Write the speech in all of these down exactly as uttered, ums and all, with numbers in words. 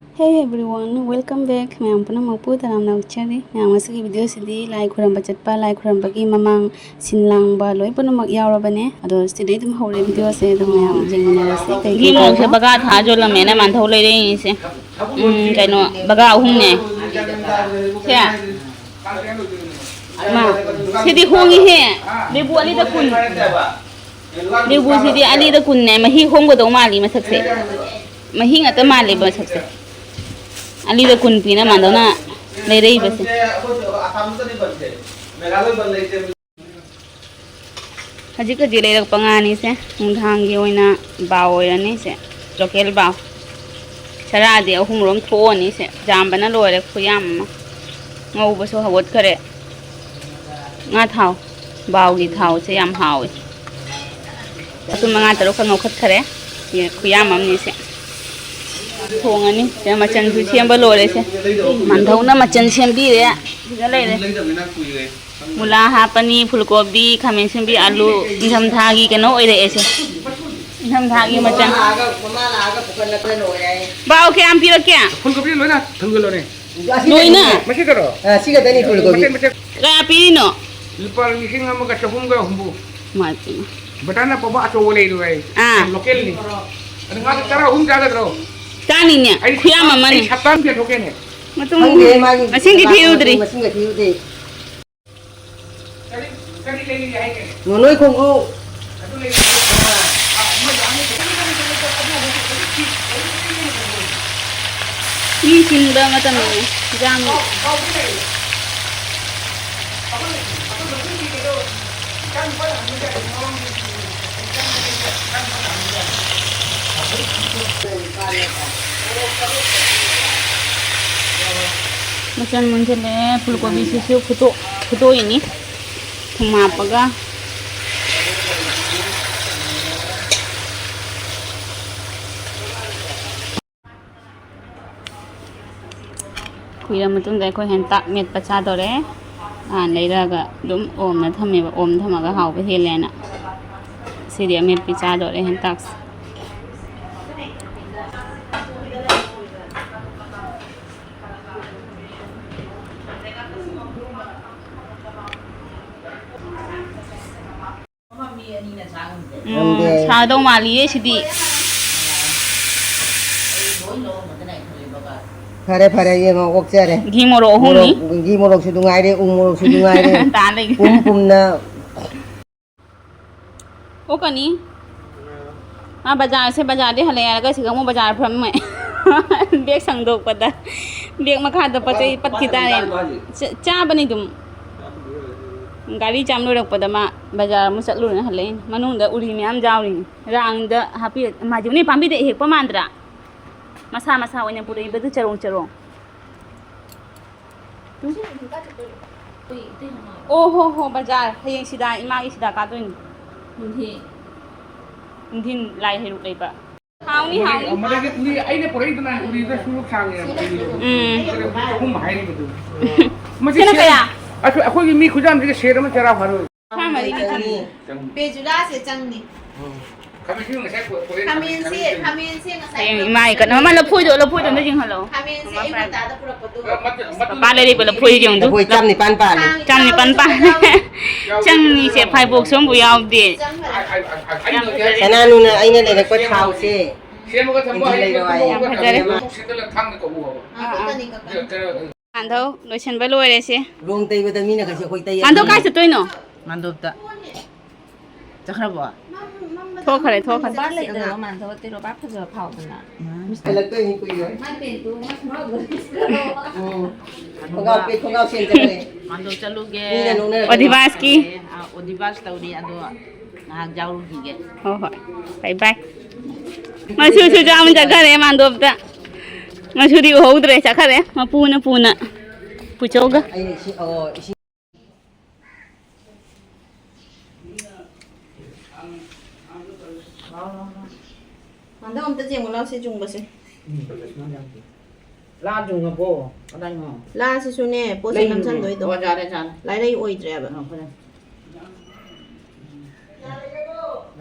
Hey everyone, welcome back. ꯃꯌꯥꯝ ꯄꯨꯝꯅꯃꯛꯄꯨ ꯇꯔꯥꯝꯅ ꯑꯣꯛꯆꯔꯤ꯫ ꯃꯌꯥꯝ, ꯉꯁꯤꯒꯤ ꯚꯤꯗꯤꯑꯣꯁꯤꯗꯤ ꯂꯥꯏ ꯈꯨꯔꯨꯝꯕ ꯆꯠꯄ, ꯂꯥꯏ ꯈꯨꯔꯨꯝꯕꯒꯤ ꯃꯃꯥꯡ ꯁꯤꯟ ꯂꯥꯡꯕ ꯂꯣꯏ ꯄꯨꯝꯅꯃꯛ ꯌꯥꯎꯔꯕꯅꯦ꯫ ꯑꯗꯣ ꯁꯤꯗꯩ ꯑꯗꯨꯝ ꯍꯧꯔꯦ ꯚꯤꯗꯤꯑꯣꯁꯦ, ꯑꯗꯨꯝ ꯃꯌꯥꯝ ꯌꯦꯡꯃꯤꯟꯅꯔꯁꯤ꯫ ꯀꯩ ꯁꯤꯒꯤ ꯀꯩ ꯃꯧꯁꯦ ꯇꯧꯕ? ꯕꯒꯥ ꯊꯥ ꯌꯣꯜꯂꯝꯃꯦꯅ ꯃꯥꯟꯊꯧ ꯂꯩꯔꯛꯏꯁꯦ꯫ ꯎꯝ, ꯀꯩꯅꯣ, ꯕꯒꯥ ꯑꯍꯨꯝꯅꯦ꯫ ꯁꯦ꯫ ꯃꯥ, ꯁꯤꯗꯤ ꯍꯣꯡꯉꯤꯍꯦ꯫ ꯂꯦꯕꯨ ꯑꯅꯤꯗ ꯀꯨꯟ꯫ ꯂꯦꯕꯨꯁꯤꯗꯤ ꯑꯅꯤꯗ ꯀꯨꯟꯅꯦ꯫ ꯃꯍꯤ ꯍꯣꯡꯒꯗꯧ ꯃꯥꯜꯂꯤ ꯃꯁꯛꯁꯦ꯫ ꯃꯍꯤ ꯉꯥꯛꯇ ꯃꯥꯜꯂꯦꯕ ꯃꯁꯛꯁꯦ꯫ ꯑꯅꯤꯗ ꯀꯨꯟ ꯄꯤꯅ ꯃꯥꯟꯗꯧꯅ ꯂꯩꯔꯛꯏꯕꯁꯦ꯫ ꯍꯧꯖꯤꯛ ꯍꯧꯖꯤꯛ ꯂꯩꯔꯛꯄ ꯉꯥꯅꯤꯁꯦ꯫ ꯅꯨꯡꯗꯥꯡꯒꯤ ꯑꯣꯏꯅ ꯕꯥꯎ ꯑꯣꯏꯔꯅꯤ ꯁꯦ꯫ ꯂꯣꯀꯦꯜ ꯕꯥꯎ꯫ ꯆꯔꯥꯗꯤ ꯑꯍꯨꯝꯔꯣꯝ ꯊꯣꯛꯑꯅꯤ ꯁꯦ꯫ ꯌꯥꯝꯕꯅ ꯂꯣꯏꯔꯦ ꯈꯨꯌꯥꯝ ꯑꯃ꯫ ꯉꯧꯕꯁꯨ ꯍꯧꯒꯠꯈꯔꯦ꯫ ꯉꯥ ꯊꯥꯎ꯫ ꯕꯥꯎꯒꯤ ꯊꯥꯎꯁꯦ ꯌꯥꯝ ꯍꯥꯎꯋꯦ꯫ ꯑꯗꯨ ꯃꯉꯥ ꯇꯔꯨꯛꯈꯛ ꯉꯧꯈꯠꯈꯔꯦ꯫ ꯁꯤ ꯈꯨꯌꯥꯝ ꯑꯃꯅꯤ ꯁꯦ꯫ ꯊꯣꯡꯉꯅꯤ꯫ ꯁꯤꯗ ꯃꯆꯜꯁꯨ ꯁꯦꯝꯕ ꯂꯣꯏꯔꯦ ꯁꯦ꯫ ꯃꯥꯟꯗꯧꯅ ꯃꯆꯜ ꯁꯦꯝꯕꯤꯔꯦ꯫ ꯁꯤꯗ ꯂꯩꯔꯦ꯫ ꯃꯨꯂꯥ ꯍꯥꯞꯄꯅꯤ, ꯐꯨꯜ ꯀꯣꯕꯤ, ꯈꯥꯃꯦꯟ ꯑꯁꯤꯟꯕꯤ, ꯑꯂꯨ, ꯅꯤꯡꯊꯝꯊꯥꯒꯤ ꯀꯩꯅꯣ ꯑꯣꯏꯔꯛꯑꯦꯁꯦ꯫ ꯅꯤꯡꯊꯝꯊꯥꯒꯤ ꯃꯆꯜ꯫ ꯃꯃꯥ ꯂꯥꯛꯑꯒ, ꯃꯃꯥ ꯂꯥꯛꯑꯒ ꯄꯨꯈꯠꯂꯛꯄ ꯂꯣꯏꯔꯦ ꯍꯥꯏꯌꯦ꯫ ꯕꯥꯎ ꯀꯌꯥꯝ ꯄꯤꯔꯛꯀꯦ? ꯐꯨꯜ ꯀꯣꯕꯤ ꯂꯣꯏꯅ ꯊꯝꯖꯤꯜꯂꯣꯅꯦ꯫ ꯑꯁꯤꯗ ꯂꯣꯏꯅ? ꯂꯩꯌꯦ꯫ ꯃꯁꯤꯗꯔꯣ? ꯑ, ꯁꯤꯒꯗꯅꯤ ꯐꯨꯜ ꯀꯣꯕꯤ꯫ ꯃꯆꯦꯠ, ꯃꯆꯦꯠ꯫ ꯀꯌꯥ ꯄꯤꯔꯤꯅꯣ? ꯂꯨꯄꯥ ꯂꯤꯁꯤꯡ ꯑꯃꯒ ꯆꯍꯨꯝꯒ ꯍꯨꯝꯐꯨ꯫ ꯃꯥ ꯄꯤꯔꯤꯅꯣ? ꯕꯇꯥꯅ ꯄꯧꯕ ꯑꯆꯧꯕ ꯂꯩꯔꯣꯏ꯫ ꯑꯥ꯫ ꯂꯣꯀꯦꯜꯅꯤ꯫ ꯑꯗꯨ ꯉꯥꯗꯨ ꯆꯔꯥ ꯑꯍꯨꯝ ꯆꯥꯒꯗ꯭ꯔꯣ? ꯆꯥꯅꯤꯅꯦ꯫ ꯑꯩ ꯈꯨꯌꯥꯝ ꯁꯞꯇꯥ-, ꯑꯃꯅꯤ꯫ ꯑꯩ ꯁꯞꯇꯥ ꯑꯃ ꯄꯦꯟꯊꯣꯛꯀꯦꯅꯦ꯫ ꯃꯇꯨꯝ ꯈꯪꯗꯦ, ꯃꯥꯒꯤ ꯉꯁꯤꯒꯤ ꯀꯅꯥ ꯊꯤꯔꯨꯗ꯭ꯔꯤ꯫ ꯃꯁꯤꯡꯒ ꯊꯤꯔꯨꯗ꯭ꯔꯤ꯫ ꯀꯔꯤ, ꯀꯔꯤ ꯂꯩꯔꯤ ꯍꯥꯏꯒꯦ? ꯅꯣꯅꯣꯏ ꯈꯣꯡꯕ꯭ꯔꯨ꯫ ꯑꯗꯨ ꯂꯩꯔꯤ꯫ ꯑꯥ, ꯑꯃ ꯌꯥꯅꯤ꯫ ꯃꯤ ꯆꯤꯟꯕ ꯃꯇꯝꯅꯤꯅꯦ꯫ ꯌꯥꯝ ꯃꯆꯜ ꯃꯨꯟꯁꯤꯜꯂꯛꯑꯦ꯫ ꯐꯨꯜ ꯀꯣꯕꯤꯁꯤꯁꯨ ꯐꯨꯠꯇꯣꯛ-, ꯐꯨꯠꯇꯣꯛꯏꯅꯤ꯫ ꯊꯨꯝ ꯍꯥꯞꯄꯒ꯫ ꯀꯨꯏꯔ ꯃꯇꯨꯡꯗ ꯑꯩꯈꯣꯏ ꯍꯦꯟꯇꯥꯛ ꯃꯦꯠꯄ ꯆꯥꯗꯣꯔꯦ꯫ ꯅꯍꯥꯟ ꯂꯩꯔꯛꯑꯒ ꯑꯗꯨꯝ ꯑꯣꯝꯅ ꯊꯝꯃꯦꯕ, ꯑꯣꯝ ꯊꯝꯃꯒ ꯍꯥꯎꯕ ꯍꯦꯜꯂꯦꯅ꯫ ꯁꯤꯗꯤ ꯑꯃꯦꯠꯄꯤ ꯆꯥꯗꯣꯔꯦ ꯍꯦꯟꯇꯥꯛꯁꯦ꯫ ꯎꯝ, ꯁꯥꯗꯧ ꯃꯥꯜꯂꯤꯌꯦ ꯁꯤꯗꯤ꯫ ꯐꯔꯦ, ꯐꯔꯦ, ꯌꯦꯡꯉꯣ, ꯑꯣꯛꯆꯔꯦ꯫ ꯘꯤ ꯃꯣꯔꯣꯛ ꯑꯍꯨꯝꯅꯤ꯫ ꯃꯣꯔꯣꯛ, ꯘꯤ ꯃꯣꯔꯣꯛꯁꯨ ꯅꯨꯡꯉꯥꯏꯔꯦ, ꯎ ꯃꯣꯔꯣꯛꯁꯨ ꯅꯨꯡꯉꯥꯏꯔꯦ꯫ ꯇꯥ ꯂꯩ꯫ ꯄꯨꯝ ꯄꯨꯝꯅ꯫ ꯑꯣꯛꯀꯅꯤ꯫ ꯃꯥ ꯕꯖꯥꯔꯁꯦ, ꯕꯖꯥꯔꯗꯤ ꯍꯜꯂꯛꯑꯦ ꯍꯥꯏꯔꯒ ꯁꯤꯒ ꯑꯃꯨꯛ ꯕꯖꯥꯔ ꯐꯝꯃꯦ꯫ ꯕꯦꯒ ꯁꯪꯗꯣꯛꯄꯗ꯫ ꯕꯦꯒ ꯃꯈꯥꯗ ꯄꯣꯠ ꯆꯩ ꯄꯠꯈꯤ ꯇꯥꯔꯦꯅ꯫ ꯆꯥ-, ꯆꯥꯕꯅꯤ ꯑꯗꯨꯝ꯫ ꯒꯥꯔꯤ ꯆꯥꯝ ꯂꯣꯏꯔꯛꯄꯗ ꯃꯥ ꯕꯖꯥꯔ ꯑꯃꯨꯛ ꯆꯠꯂꯨꯔꯦꯅ ꯍꯜꯂꯛꯏꯅꯦ꯫ ꯃꯅꯨꯡꯗ ꯎꯔꯤ ꯃꯌꯥꯝ ꯌꯥꯎꯔꯤꯅꯤ꯫ ꯔꯥꯡꯗ ꯍꯥꯞꯄꯤ-, ꯃꯥꯏꯖꯨꯅꯤ ꯄꯥꯝꯕꯤꯗ ꯍꯦꯛꯄ ꯃꯥꯟꯗ꯭ꯔꯥ? ꯃꯁꯥ ꯃꯁꯥ ꯑꯣꯏꯅ ꯄꯨꯔꯛꯏꯕꯗꯨ ꯆꯔꯣꯡ ꯆꯔꯣꯡ꯫ ꯑꯣ ꯍꯣ ꯍꯣ, ꯕꯖꯥꯔ꯫ ꯍꯌꯦꯡ ꯁꯤꯗ, ꯏꯃꯥꯒꯤ ꯁꯤꯗ ꯀꯥꯗꯣꯏꯅꯤ꯫ ꯅꯨꯡꯊꯤꯜ꯫ ꯅꯨꯡꯊꯤꯜ ꯂꯥꯏ ꯍꯩꯔꯨꯛ ꯂꯩꯕ꯫ ꯍꯥꯎꯅꯤ, ꯍꯥꯎꯅꯤ꯫ ꯃꯗꯒꯤ ꯎꯔꯤ ꯑꯩꯅ ꯄꯨꯔꯛꯏꯗꯨꯅ ꯎꯔꯤꯗ ꯁꯨꯔꯨ ꯁꯥꯡꯉꯦ꯫ ꯎꯝ꯫ ꯑꯍꯨꯝ ꯍꯥꯏꯔꯤꯕꯗꯨ꯫ ꯃꯁꯤ ꯁꯤꯅ ꯁꯦ-, ꯀꯌꯥ? ꯑꯩꯈꯣꯏ, ꯑꯩꯈꯣꯏꯒꯤ ꯃꯤ ꯈꯨꯌꯥꯝꯁꯤꯒ ꯁꯦꯠ ꯑꯃ ꯆꯔꯥ ꯐꯥꯔꯣꯏ꯫ ꯀꯨꯟꯊ꯭ꯔꯥ ꯃꯔꯤꯅꯤ ꯆꯪꯉꯤ꯫ ꯕꯦꯖꯨꯂꯥꯁꯦ ꯆꯪꯅꯤ꯫ ꯎꯝ꯫ ꯈꯥꯃꯦꯟꯁꯤꯟꯕꯤ ꯉꯁꯥꯏ ꯄꯨꯔꯛ-, ꯄꯨꯔꯛꯑꯦ꯫ ꯈꯥꯃꯦꯟꯁꯦ, ꯈꯥꯃꯦꯟꯁꯤꯟꯕꯤ꯫ ꯈꯥꯃꯦꯟꯁꯦ ꯉꯁꯥꯏ ꯍꯌꯦꯡ ꯄꯨꯔꯛꯄ ꯏꯃꯥꯒꯤ ꯀꯠꯅꯕ ꯑꯃ ꯂꯐꯣꯏꯗꯣ, ꯂꯐꯣꯏꯗꯣ ꯑꯝꯇ ꯌꯦꯡꯍꯜꯂꯣ꯫ ꯈꯥꯃꯦꯟꯁꯦ ꯑꯌꯨꯛ ꯉꯟꯇꯥꯗ ꯄꯨꯔꯛꯄꯗꯣ꯫ ꯃꯄꯥ ꯂꯩꯔꯤꯕ ꯂꯐꯣꯏ ꯌꯦꯡꯉꯨ꯫ ꯂꯐꯣꯏ ꯆꯥꯝ ꯅꯤꯄꯥꯟ ꯄꯥꯜꯂꯦ꯫ ꯆꯥꯝ ꯅꯤꯄꯥꯟ ꯄꯥꯜꯂꯦ꯫ ꯆꯪꯅꯤꯁꯦ ꯐꯥꯏꯕꯣꯛꯁꯨ ꯑꯃꯕꯨ ꯌꯥꯎꯗꯦ꯫ ꯌꯥꯝ ꯐꯖꯔꯦ꯫ ꯁꯅꯥꯅꯨꯅ ꯑꯩꯅ ꯂꯩꯔꯛꯄ ꯊꯥꯎꯁꯦ꯫ ꯁꯦꯝꯃꯒ ꯊꯝꯕ ꯏꯟꯖꯤꯟ ꯍꯩꯔꯗꯤ ꯂꯩꯔꯣ ꯍꯥꯏꯌꯦ꯫ ꯌꯥꯝ ꯐꯖꯔꯦ꯫ ꯃꯀꯣꯛ ꯁꯦꯠꯇꯂ ꯊꯥꯡꯅ ꯀꯛꯎ ꯍꯥꯏꯕ꯫ ꯑꯥ, ꯑꯥ꯫ ꯀꯩꯅꯣ, ꯀꯩꯅꯣ, ꯃꯥꯟꯗꯧ ꯂꯣꯏꯁꯤꯟꯕ ꯂꯣꯏꯔꯦꯁꯦ꯫ ꯔꯣꯡ ꯇꯩꯕꯗ ꯃꯤꯅ ꯀꯩꯁꯨ ꯑꯩꯈꯣꯏ ꯇꯩ ꯃꯥꯟꯗꯧ ꯌꯥꯗꯦ꯫ ꯀꯥꯏ ꯆꯠꯇꯣꯏꯅꯣ? ꯃꯥꯟꯗꯣꯞꯇ꯫ ꯆꯠꯈ꯭ꯔꯕꯣ? ꯊꯣꯛꯈ꯭ꯔꯦ, ꯊꯣꯛꯈ꯭ꯔꯦ꯫ ꯅꯨꯄꯥ ꯂꯩꯇ꯭ꯔꯕꯣ? ꯃꯥꯟꯗꯣꯞꯇ ꯇꯤꯔꯣ ꯄꯥꯛ ꯐꯖꯕ ꯐꯥꯎꯗꯅ꯫ ꯍꯜꯂꯛꯇꯣꯏꯅꯤ ꯀꯨꯏꯔꯣꯏ꯫ ꯎꯝ꯫ ꯈꯣꯡꯒ꯭ꯔꯥꯎ ꯄꯦ-, ꯈꯣꯡꯒ꯭ꯔꯥꯎ ꯁꯦꯠ ꯆꯠꯈ꯭ꯔꯦ꯫ ꯃꯥꯟꯗꯣꯞ ꯆꯠꯂꯨꯒꯦ꯫ ꯃꯤꯅ ꯅꯣꯛꯅꯔꯛꯀꯅꯤ꯫ ꯑꯣꯗꯤꯕꯥꯁꯀꯤ꯫ ꯑꯥ, ꯑꯣꯗꯤꯕꯥꯁ ꯇꯧꯔꯤ ꯑꯗꯣ꯫ ꯉꯥꯏꯍꯥꯛ ꯌꯥꯎꯔꯨꯈꯤꯒꯦ꯫ ꯍꯣꯏ, ꯍꯣꯏ꯫ ꯕꯥꯏ ꯕꯥꯏ꯫ ꯃꯁꯨꯁꯨ ꯌꯥꯝ ꯆꯠꯈꯔꯦ ꯃꯥꯟꯗꯣꯞꯇ꯫ ꯃꯁꯨꯗꯤ ꯎꯍꯧꯗ꯭ꯔꯦ, ꯆꯠꯈꯔꯦ꯫ ꯃꯄꯨꯅ ꯄꯨꯅ ꯄꯨꯆꯧꯒ꯫ ꯑꯩ ꯏꯁꯤꯡ, ꯑꯣ, ꯏꯁꯤꯡ꯫ ꯃꯥꯟꯗꯣꯞ ꯑꯝꯇ ꯌꯦꯡꯉꯨ ꯂꯥꯎ, ꯁꯤ ꯆꯨꯡꯕꯁꯦ꯫ ꯂꯥ ꯆꯨꯡꯉꯕꯣ? ꯀꯗꯥꯏꯅꯣ? ꯂꯥꯁꯤꯁꯨꯅꯦ, ꯄꯣꯠꯁꯦ ꯂꯩꯔꯨꯅꯦ꯫ ꯅꯝꯁꯟꯗꯣꯏꯗꯣ꯫ ꯑꯣ, ꯌꯥꯔꯦ, ꯌꯥꯔꯦ꯫ ꯂꯥꯏꯔꯩ ꯑꯣꯏꯗ꯭ꯔꯦꯕ꯫ ꯑ, ꯐꯔꯦ꯫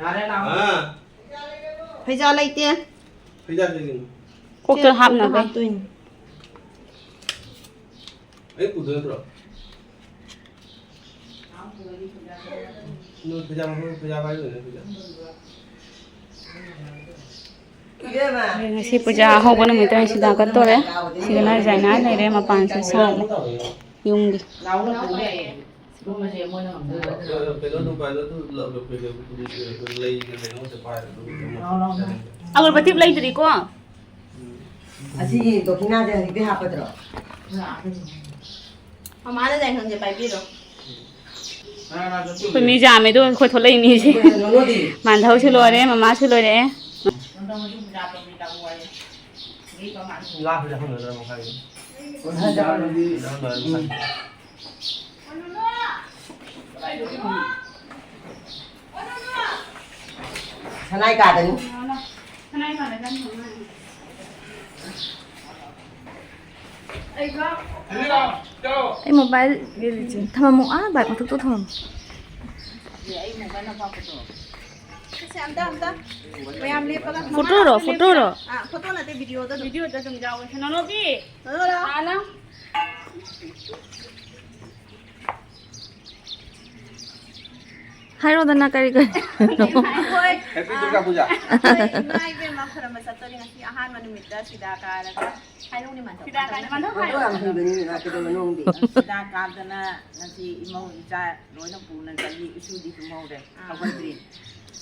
ꯌꯥꯔꯦ, ꯂꯥꯛꯑꯣ꯫ ꯑꯥ꯫ ꯐꯩꯖꯥ ꯂꯩꯇꯦ꯫ ꯐꯩꯖꯥ ꯂꯩꯒꯅꯤ꯫ ꯀꯣꯛꯇ ꯁꯦ, ꯀꯣꯛꯇ ꯍꯥꯞꯅꯕ꯫ ꯍꯥꯞꯇꯣꯏꯅꯤ꯫ ꯑꯩ ꯄꯨꯗꯣꯏ ꯅꯠꯇ꯭ꯔꯣ? ꯉꯁꯤ ꯄꯨꯖꯥ ꯑꯍꯧꯕ ꯅꯨꯃꯤꯠꯇ ꯁꯤꯗ ꯀꯠꯇꯣꯔꯦ꯫ ꯁꯤꯗꯅ ꯖꯥꯏꯅꯥ ꯂꯩꯔꯦ, ꯃꯄꯥꯟꯁꯦ ꯁꯥꯠꯂꯦ ꯌꯨꯝꯒꯤ꯫ ꯑꯒꯔꯕꯇꯤ ꯂꯩꯇ꯭ꯔꯤꯀꯣ? ꯑꯁꯤꯒꯤ ꯗꯣꯈꯤꯅꯥꯁꯦ ꯍꯧꯖꯤꯛꯇꯤ ꯍꯥꯞꯄꯗ꯭ꯔꯣ? ꯃꯃꯥꯅ ꯌꯥꯏꯉꯪꯁꯦ ꯄꯥꯏꯕꯤꯔꯣ꯫ ꯑꯩꯈꯣꯏ ꯃꯤ ꯌꯥꯝꯃꯦ ꯑꯗꯣ ꯑꯩꯈꯣꯏ ꯊꯣꯛꯂꯛꯏ ꯃꯤꯁꯦ꯫ ꯃꯥꯟꯙꯧꯁꯨ ꯂꯣꯏꯔꯦ, ꯃꯃꯥꯁꯨ ꯂꯣꯏꯔꯦ꯫ ꯁꯅꯥꯏ ꯀꯥꯗꯅꯤ꯫ ꯑꯩ ꯃꯣꯕꯥꯏꯜ ꯊꯝꯃꯝꯃꯣ, ꯑꯥ ꯕꯥꯏꯛ ꯃꯊꯛꯇ ꯊꯝꯃꯝꯃꯣ꯫ ꯁꯦ, ꯑꯝꯇ, ꯑꯝꯇ꯫ ꯃꯌꯥꯝ ꯂꯦꯞꯄꯒ ꯐꯣꯇꯣꯔꯣ, ꯐꯣꯇꯣꯔꯣ? ꯑꯥ, ꯐꯣꯇꯣ ꯅꯠꯇꯦ, ꯚꯤꯗꯤꯑꯣꯗ ꯑꯗꯨꯝ꯫ ꯚꯤꯗꯤꯑꯣꯗ ꯑꯗꯨꯝ ꯌꯥꯎꯋꯦ꯫ ꯅꯅꯣꯕꯤ! ꯅꯅꯣꯔꯣ? ꯑꯥ, ꯅꯪ? ꯍꯥꯏꯔꯣꯗꯅ ꯀꯔꯤ ꯀꯔꯤ? ꯍꯣꯏ꯫ Happy Durga Puja꯫ ꯑꯩꯈꯣꯏ ꯏꯃꯥ ꯏꯕꯦꯝꯃ ꯈꯨꯔꯨꯝꯕ ꯆꯠꯇꯣꯔꯤ ꯉꯁꯤ ꯑꯍꯥꯟꯕ ꯅꯨꯃꯤꯠꯇ ꯁꯤꯗꯥ ꯀꯥꯔꯒ꯫ ꯍꯥꯏꯔꯧꯅꯦ ꯃꯥꯟꯗꯣ꯫ ꯁꯤꯗꯥ ꯀꯥꯔꯒ ꯃꯥꯟꯗꯣ ꯍꯥꯏꯔꯣ꯫ ꯌꯥꯝ ꯍꯩꯕꯅꯤꯅꯦ ꯅꯪ ꯀꯩꯗꯧꯔ ꯅꯣꯡꯗꯤ? ꯁꯤꯗꯥ ꯀꯥꯗꯅ ꯉꯁꯤ ꯏꯃꯧ ꯏꯆꯥ ꯂꯣꯏꯅ ꯄꯨꯅ ꯆꯠꯂꯤ, ꯏꯁꯨꯗꯤ ꯇꯨꯝꯍꯧꯔꯦ, ꯑꯥ꯫ ꯍꯧꯒꯠꯇ꯭ꯔꯤ꯫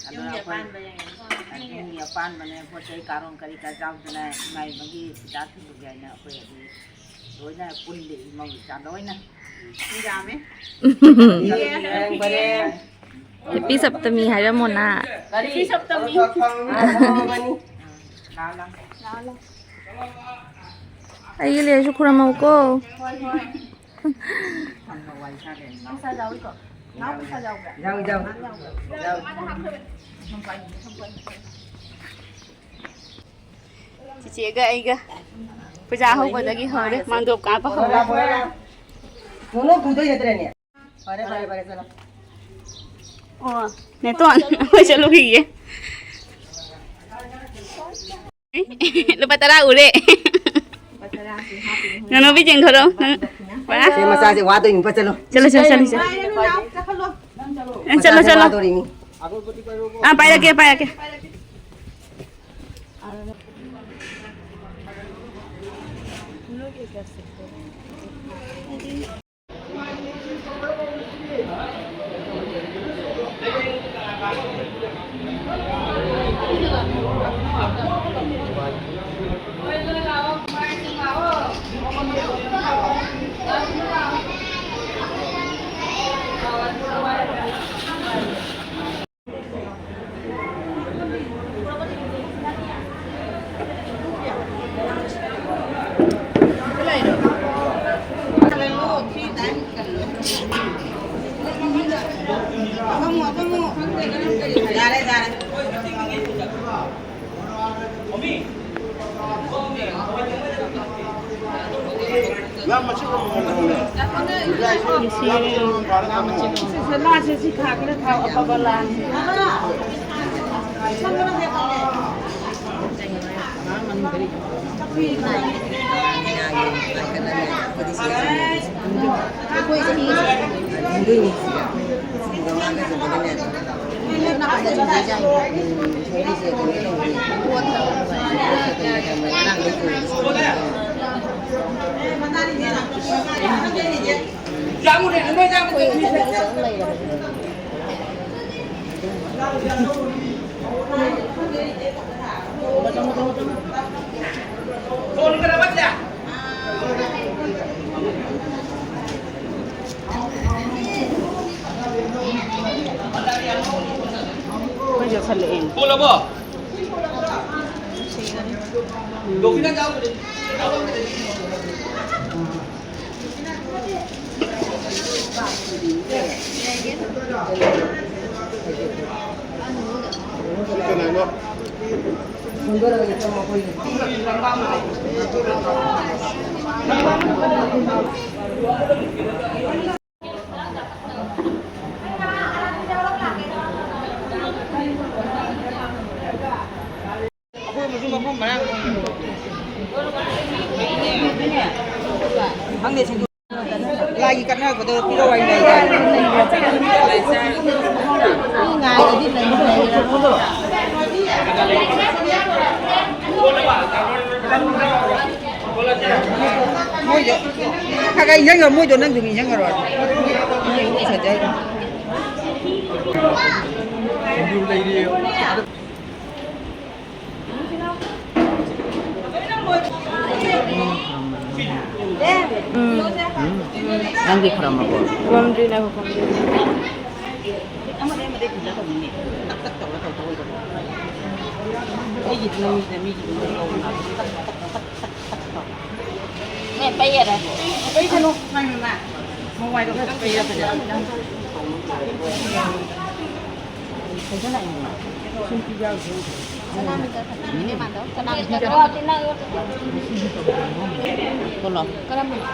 ꯑꯗꯣ ꯌꯨꯝꯒꯤ ꯑꯩꯈꯣꯏ ꯑꯄꯥꯟꯕ ꯌꯦꯡꯉꯦ꯫ ꯌꯨꯝꯒꯤ ꯑꯄꯥꯟꯕꯅꯦ, ꯄꯣꯠ ꯆꯩ ꯀꯥꯔꯣꯡ ꯀꯔꯤ ꯀꯔꯥ ꯆꯥꯎꯗꯅ ꯏꯃꯥ ꯏꯕꯒꯤ ꯁꯤꯗꯥ ꯊꯤꯜꯂꯨꯒꯦ ꯍꯥꯏꯅ ꯑꯩꯈꯣꯏ ꯑꯗꯨ ꯂꯣꯏꯅ ꯄꯨꯜꯂꯤ, ꯏꯃꯧ ꯏꯆꯥ ꯂꯣꯏꯅ꯫ ꯃꯤ ꯌꯥꯝꯃꯦ꯫ ꯌꯦꯡꯕꯅꯦ꯫ ꯍꯦꯄꯤ ꯁꯞꯇꯃꯤ ꯍꯥꯏꯔꯝꯃꯣꯅ꯫ ꯀꯔꯤ? ꯍꯦꯄꯤ ꯁꯞꯇꯃꯤ꯫ ꯂꯥꯛꯑꯣ, ꯂꯥꯛꯑꯣ꯫ ꯑꯩꯒꯤ ꯂꯩꯔꯁꯨ ꯈꯨꯔꯝꯃꯧꯀꯣ꯫ ꯍꯣꯏ, ꯍꯣꯏ꯫ ꯄꯩꯁꯥ ꯌꯥꯎꯏꯀꯣ? ꯅꯥꯎ ꯄꯩꯁꯥ ꯌꯥꯎꯕ꯭ꯔꯥ? ꯌꯥꯎꯏ, ꯌꯥꯎꯏ꯫ ꯌꯥꯎꯏ꯫ ꯆꯤꯆꯦꯒ ꯑꯩꯒ ꯄꯨꯖꯥ ꯍꯧꯕꯗꯒꯤ ꯍꯧꯔꯦ, ꯃꯥꯡꯗꯣꯞ ꯀꯥꯞꯄ ꯍꯧꯔꯦ꯫ ꯅꯣꯅꯣ ꯄꯨꯗꯣꯏ ꯅꯠꯇ꯭ꯔꯅꯦ? ꯐꯔꯦ, ꯐꯔꯦ, ꯐꯔꯦ, ꯆꯠꯂꯣ꯫ ꯑꯣ, ꯅꯦꯇꯣꯟ, ꯑꯩꯈꯣꯏ ꯆꯠꯂꯨꯈꯤꯒꯦ꯫ ꯂꯨꯄꯥ ꯇꯔꯥ ꯎꯔꯦ꯫ ꯅꯅꯣꯕꯤ ꯆꯦꯟꯈꯔꯣ꯫ ꯅꯪ, ꯁꯦ, ꯃꯆꯥꯁꯦ ꯋꯥꯗꯣꯏꯅꯤ, ꯐꯠ ꯆꯠꯂꯣ꯫ ꯆꯠꯂꯣ, ꯆꯠꯂꯣ, ꯆꯠꯂꯣ, ꯆꯠꯂꯣ꯫ ꯅꯪ ꯆꯠꯂꯣ꯫ ꯑꯦ, ꯆꯠꯂꯣ, ꯆꯠꯂꯣ꯫ ꯃꯆꯥꯁꯦ ꯋꯥꯗꯣꯔꯤꯅꯤ꯫ ꯑꯥ, ꯄꯥꯏꯔꯛꯀꯦ, ꯄꯥꯏꯔꯛꯀꯦ꯫ ꯃꯩ ꯆꯥꯛꯁꯜꯂꯛꯑꯦ꯫ ꯄꯣꯜꯂꯕꯣ? ꯗꯣꯐꯤꯅꯥ ꯆꯥꯎꯕꯅꯦ꯫ ꯀꯠꯅꯔꯛꯄꯗꯣ ꯄꯤꯔꯛꯑꯣ ꯍꯥꯏꯅ ꯑꯩ ꯉꯥꯏꯔꯗꯤ ꯂꯩꯔꯔꯣꯏ꯫ ꯃꯣꯏꯗꯣ ꯈꯔ ꯈꯔ ꯏꯟꯖꯪꯈ꯭ꯔꯣ, ꯃꯣꯏꯗꯣ ꯅꯪꯁꯨ ꯏꯟꯖꯪꯈ꯭ꯔꯣ꯫ ꯎꯝ꯫ ꯅꯪꯗꯤ ꯈꯨꯔꯝꯃꯕꯣ? ꯈꯨꯔꯝꯗ꯭ꯔꯤ, ꯉꯥꯏꯈꯣ, ꯈꯨꯔꯝꯗ꯭ꯔꯤ꯫ ꯑꯩꯒꯤꯗꯤ ꯅꯪꯒꯤꯗ ꯃꯤꯒꯤ ꯃꯦ ꯄꯩꯌꯦꯗ꯫ ꯄꯩꯁꯅꯨ, ꯃꯥꯏ ꯃꯃꯥ꯫ ꯃꯋꯥꯏꯗꯣ ꯈꯔ ꯄꯩꯔ ꯐꯖꯅ꯫ ꯀꯣꯜꯂꯣ꯫ ꯀꯔꯝꯕꯅꯣ?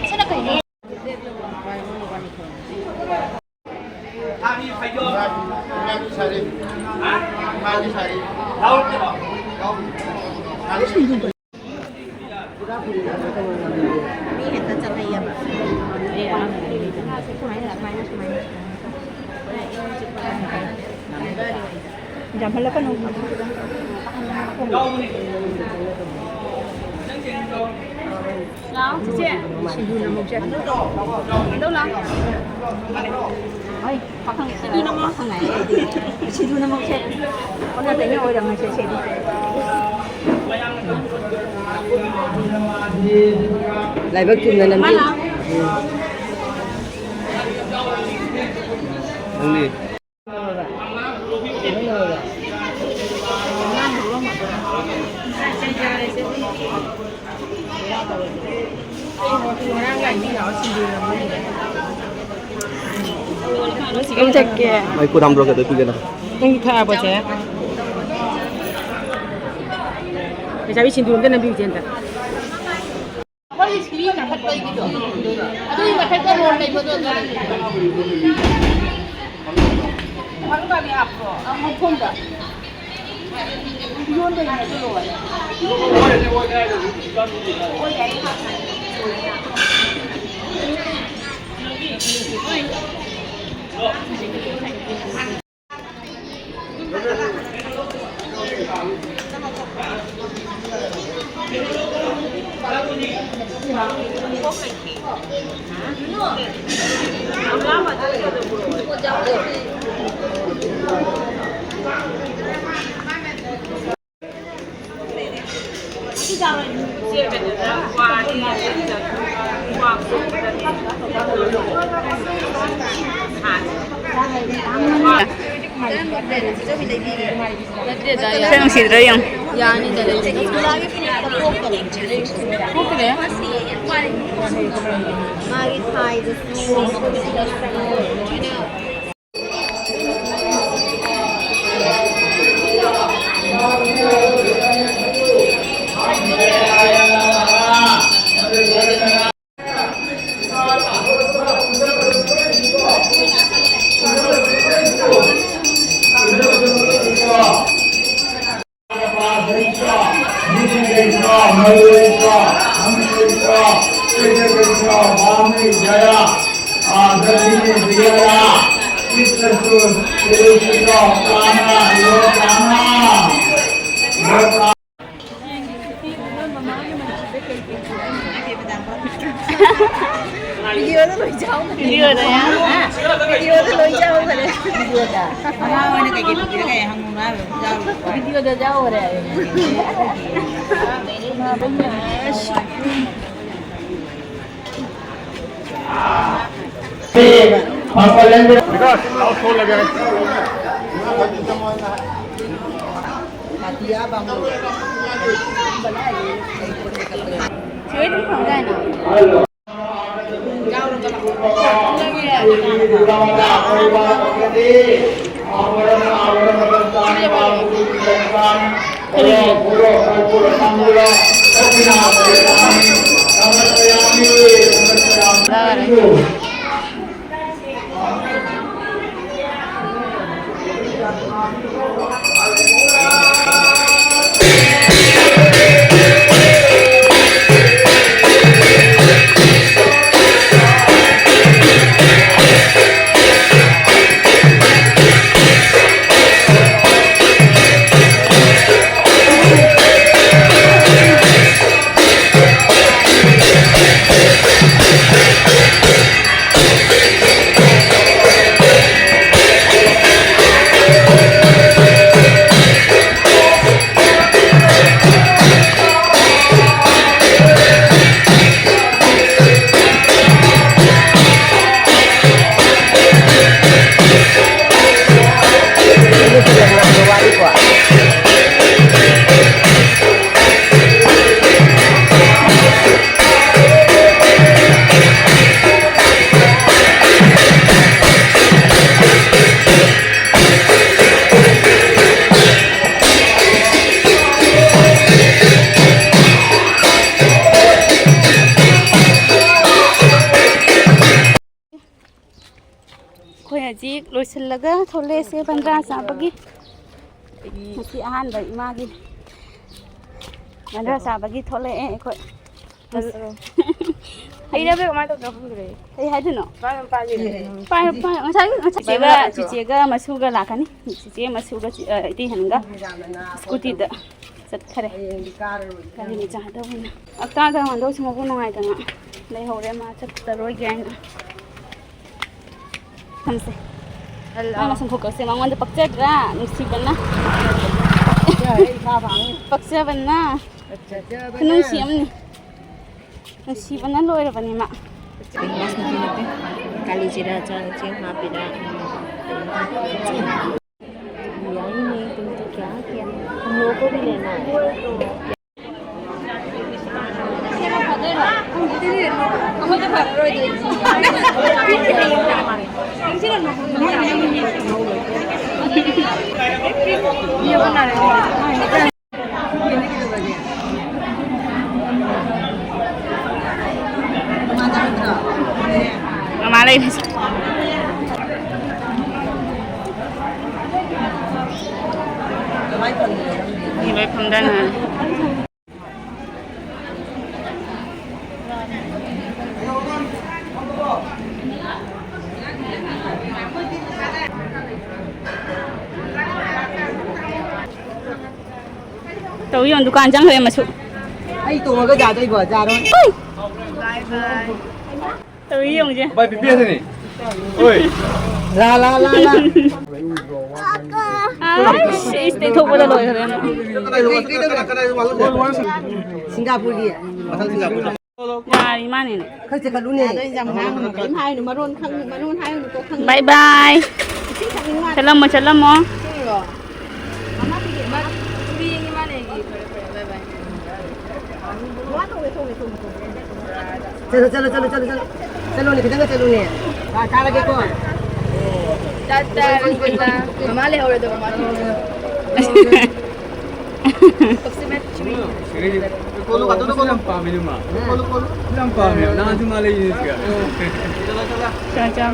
ꯁꯤꯅ ꯀꯩꯅꯣ? ꯃꯤ ꯍꯦꯛꯇ ꯆꯠꯅꯩꯌꯦꯕ꯫ ꯁꯨꯃꯥꯏꯅ, ꯁꯨꯃꯥꯏꯅ, ꯁꯨꯃꯥꯏꯅ꯫ ꯌꯥꯝꯍꯜꯂꯛꯀꯅꯨ꯫ ꯂꯥꯛꯑꯣ, ꯆꯤꯆꯦ꯫ ꯁꯤꯡꯖꯨꯅ ꯑꯃꯨꯛ ꯆꯠ-, ꯀꯩꯗꯧ ꯂꯥꯛꯑꯣ? ꯍꯣꯏ, ꯄꯥꯈꯪ ꯁꯤꯡꯖꯨꯅ ꯑꯃꯨꯛ ꯁꯉꯥꯏ ꯑꯩꯗꯤ꯫ ꯁꯤꯡꯖꯨꯅ ꯑꯃꯨꯛ ꯆꯠ-, ꯑꯣꯟꯅ ꯇꯩꯅ ꯑꯣꯏꯔꯝꯃꯁꯦ ꯁꯤꯗꯤ꯫ ꯂꯥꯏꯕꯛ ꯆꯨꯝꯅ ꯂꯝꯕꯤ꯫ ꯃꯥ ꯂꯥꯛꯑꯣ꯫ ꯅꯪꯗꯤ? ꯑꯗꯨꯝ ꯆꯠꯀꯦ꯫ ꯑꯩ ꯈꯨꯠ ꯍꯥꯝꯗꯣꯛꯀꯦ, ꯑꯗꯨ ꯄꯤꯒꯦ ꯅꯪ꯫ ꯅꯪꯒꯤ ꯊꯛꯑꯕꯣ, ꯆꯦ? ꯂꯩꯁꯥꯕꯤ ꯁꯤꯟꯗꯨꯔ ꯑꯝꯇ ꯅꯝꯕꯤꯌꯨ, ꯆꯦ, ꯑꯝꯇ꯫ ꯑꯩꯈꯣꯏꯒꯤ ꯁꯤꯔꯤ ꯀꯥꯈꯠꯄꯒꯤꯗꯣ, ꯑꯗꯨꯒꯤ ꯃꯊꯛꯇ ꯔꯣꯜ ꯂꯩꯕꯗꯣ, ꯑꯗꯨ ꯐꯪꯕ ꯍꯥꯞꯄ꯭ꯔꯣ? ꯑ, ꯃꯈꯣꯡꯗ꯫ ꯅꯨꯡꯁꯤꯗ꯭ꯔꯣ ꯌꯦꯡꯉꯨ꯫ ꯌꯥꯅꯤꯗ ꯂꯩ꯫ ꯄꯣꯛꯇ꯭ꯔꯦ꯫ ꯃꯥꯒꯤ ꯊꯥꯏꯗꯨꯁꯨ꯫ ꯚꯤꯗꯤꯑꯣꯗ ꯂꯣꯏ ꯌꯥꯎꯈ꯭ꯔꯦ꯫ ꯚꯤꯗꯤꯑꯣꯗ ꯌꯥꯎ-, ꯍꯥ? ꯚꯤꯗꯤꯑꯣꯗ ꯂꯣꯏ ꯌꯥꯎꯈ꯭ꯔꯦ꯫ ꯚꯤꯗꯤꯑꯣꯗ꯫ ꯑꯉꯥꯡ ꯑꯣꯏꯅ ꯀꯩꯀꯩ ꯄꯨꯕꯤꯔꯒ ꯍꯌꯦꯡ ꯍꯪꯉꯨ ꯍꯥꯏꯕ ꯌꯥꯎꯔꯣꯏ꯫ ꯚꯤꯗꯤꯑꯣꯗ ꯌꯥꯎꯈ꯭ꯔꯦ꯫ ꯕꯤꯀꯥꯁ, ꯂꯥꯎꯠ ꯁꯣ ꯂꯒꯥꯏ꯫ ꯁꯤꯗ ꯑꯗꯨꯝ ꯐꯪꯗꯥꯏꯅꯦ? ꯁꯤꯜꯂꯒ ꯊꯣꯛꯂꯛꯑꯦꯁꯦ ꯕꯟꯗ꯭ꯔꯥ ꯆꯥꯕꯒꯤ꯫ ꯉꯁꯤ ꯑꯍꯥꯟꯕ ꯏꯃꯥꯒꯤ ꯕꯟꯗ꯭ꯔꯥ ꯆꯥꯕꯒꯤ ꯊꯣꯛꯂꯛꯑꯦ ꯑꯩꯈꯣꯏ꯫ ꯍꯩꯔꯕ꯭ꯔꯥ ꯀꯃꯥꯏꯅ ꯇꯧꯗꯣꯏꯅꯣ ꯈꯪꯗ꯭ꯔꯦ꯫ ꯀꯩ ꯍꯥꯏꯗꯣꯏꯅꯣ? ꯄꯥꯏ, ꯄꯥꯏ, ꯉꯁꯥꯏ, ꯉꯁꯥꯏ ꯆꯤꯆꯦꯒ, ꯆꯤꯆꯦꯒ ꯃꯁꯨꯒ ꯂꯥꯛꯀꯅꯤ꯫ ꯆꯤꯆꯦ ꯃꯁꯨꯒ ꯆꯤ-, ꯑ, ꯏꯇꯩ ꯍꯟꯒ ꯁ꯭ꯀꯨꯇꯤꯗ ꯆꯠꯈꯔꯦ꯫ ꯒꯥꯔꯤ ꯃꯆꯥꯗ ꯑꯣꯏꯅ꯫ ꯑꯛꯇꯥꯗ ꯍꯟꯗꯣꯛꯁꯨ ꯃꯕꯨ ꯅꯨꯡꯉꯥꯏꯇꯅ ꯂꯩꯍꯧꯔꯦ, ꯃꯥ ꯆꯠꯇꯔꯣꯏꯒꯦ ꯍꯥꯏꯅ꯫ ꯊꯝꯁꯦ꯫ ꯍꯜꯂꯣ꯫ ꯃꯥ ꯃꯁꯝ ꯈꯣꯛꯀꯁꯦ ꯃꯉꯣꯟꯗ ꯄꯛꯆꯗ꯭ꯔꯥ? ꯅꯨꯡꯁꯤꯕꯅ꯫ ꯄꯛꯆꯕꯅ꯫ ꯈꯨꯅꯨꯡꯁꯤ ꯑꯃꯅꯤ꯫ ꯅꯨꯡꯁꯤꯕꯅ ꯂꯣꯏꯔꯕꯅꯤ ꯃꯥ꯫ ꯀꯥꯂꯤ ꯖꯤꯔꯥ ꯆꯥ ꯆꯦꯡ ꯍꯥꯞꯄꯤꯔꯥ? ꯌꯥꯏꯅꯦ, ꯇꯨꯝ ꯇꯨꯝ ꯀꯌꯥ ꯀꯌꯥ꯫ ꯍꯝ ꯂꯣꯒꯣ ꯚꯤ ꯂꯦꯅꯥ ꯍꯥꯏ꯫ ꯃꯃꯥ ꯂꯩꯔꯤꯁꯦ꯫ ꯃꯤ ꯂꯣꯏ ꯐꯝꯗꯅꯔꯦ꯫ ꯇꯧ ꯌꯣꯟ ꯗꯨꯀꯥꯟ ꯆꯪꯈ꯭ꯔꯦ ꯃꯁꯨ꯫ ꯑꯩ ꯇꯣꯡꯉꯒ ꯌꯥꯗꯣꯏꯕꯣ? ꯌꯥꯔꯣꯏ꯫ ꯍꯨꯏ! ꯇꯧ ꯌꯣꯟꯁꯦ꯫ ꯚꯥꯏ, ꯄꯤꯄꯤ ꯑꯗꯨꯅꯤ꯫ ꯍꯣꯏ꯫ ꯂꯥ, ꯂꯥ, ꯂꯥ, ꯂꯥ꯫ ꯑꯁ, ꯏꯁ, ꯇꯩꯊꯣꯛꯄꯗ ꯂꯣꯏꯈ꯭ꯔꯦ꯫ ꯀꯗꯥꯏ, ꯀꯗꯥꯏ, ꯀꯗꯥꯏ, ꯀꯗꯥꯏ, ꯁꯤꯡꯒꯥꯄꯨꯔꯒꯤ꯫ ꯃꯊꯪ ꯁꯤꯡꯒꯥꯄꯨꯔ꯫ ꯌꯥꯔꯦ, ꯃꯥꯅꯤꯅꯦ꯫ ꯈꯔ ꯆꯦꯈꯠꯂꯨꯅꯦ꯫ ꯑꯗꯣ ꯏꯟꯖꯥꯡ ꯃꯅꯥ ꯑꯃ ꯀꯔꯤꯝ ꯍꯥꯏꯅꯨ, ꯃꯔꯣꯟ ꯈꯪ-, ꯃꯔꯣꯟ ꯍꯥꯏꯅꯨꯀꯣ, ꯈꯪꯉꯤ꯫ ꯕꯥꯏ ꯕꯥꯏ꯫ ꯏꯁꯤꯡ ꯊꯛꯅꯤꯡꯉꯨ ꯃꯥꯜꯂꯦ꯫ ꯆꯠꯂꯝꯃꯣ, ꯆꯠꯂꯝꯃꯣ꯫ ꯏꯁꯤꯡꯂꯣ? ꯃꯥ ꯄꯤꯒꯦ, ꯃꯥ ꯆꯨꯔꯤ ꯌꯦꯡꯉꯤ ꯃꯥꯅꯦ ꯑꯩꯒꯤ꯫ ꯐꯔꯦ, ꯐꯔꯦ, ꯕꯥꯏ ꯕꯥꯏ꯫ ꯃꯥ ꯊꯣꯡꯉꯦ, ꯊꯣꯡꯉꯦ, ꯊꯣꯡꯉꯦ, ꯊꯣꯡꯉꯦ꯫ ꯆꯠꯂꯣ, ꯆꯠꯂꯣ, ꯆꯠꯂꯣ, ꯆꯠꯂꯣ, ꯆꯠꯂꯣ꯫ ꯆꯠꯂꯣꯅꯦ, ꯈꯤꯇꯪꯒ ꯆꯠꯂꯨꯅꯦ꯫ ꯑꯥ, ꯀꯥꯔꯒꯦꯀꯣ꯫ ꯇꯥꯠ ꯇꯥꯠ꯫ ꯃꯃꯥ ꯂꯩꯍꯧꯔꯦꯗꯣ, ꯃꯃꯥ ꯊꯣꯡꯉꯦ꯫ ꯀꯣꯜꯂꯨ, ꯀꯣꯜꯂꯨ, ꯀꯣꯜꯂꯨ꯫ ꯌꯥꯝ ꯄꯥꯝꯃꯦ, ꯃꯥ꯫ ꯀꯣꯜꯂꯨ, ꯀꯣꯜꯂꯨ꯫ ꯌꯥꯝ ꯄꯥꯝꯃꯦ꯫ ꯅꯍꯥꯟꯁꯨ ꯃꯥ ꯂꯩꯌꯦ ꯁꯤꯒ꯫ ꯆꯥ, ꯆꯥ꯫